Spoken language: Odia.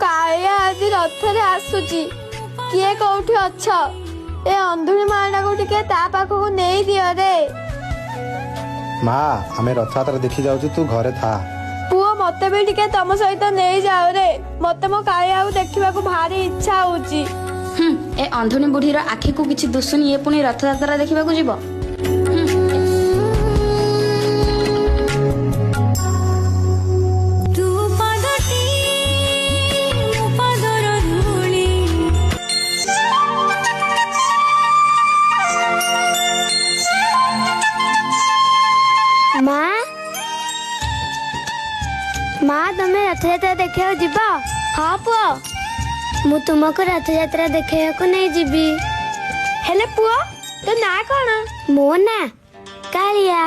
କାଳିଆ ଆଜି ରଥରେ ଆସୁଛି। କିଏ କୋଉଠି ଅଛ? ଏ ଅନ୍ଧୁଣୀ ମାଟାକୁ ଟିକେ ତା ପାଖକୁ ନେଇ ଦିଅ ରେ। ମା, ଆମେ ରଥଯାତ୍ରା ଦେଖି ଯାଉଛୁ, ତୁ ଘରେ ଥା। ପୁଅ, ମତେ ବି ଟିକେ ତମ ସହିତ ନେଇଯାଅ ରେ। ମତେ ମୋ କାଳିଆକୁ ଦେଖିବାକୁ ଭାରି ଇଚ୍ଛା ହଉଛି। ହୁଁ, ଏ ଅନ୍ଧୁଣୀ ବୁଢୀର ଆଖିକୁ କିଛି ଦୁଶୁନି, ଇଏ ପୁଣି ରଥଯାତ୍ରା ଦେଖିବାକୁ ଯିବ। ତୁ ପାଦଟି ମୋ ପାଦର ଧୂଳି। ମା, ମା, ତମେ ରଥଯାତ୍ରା ଦେଖିବାକୁ ଯିବ? ହଁ ପୁଅ। ମୁଁ ତୁମକୁ ରଥଯାତ୍ରା ଦେଖିବାକୁ ନେଇଯିବି। ହେଲେ ପୁଅ, ତୋ ନାଁ କଣ? ମୋ ନାଁ କାଳିଆ।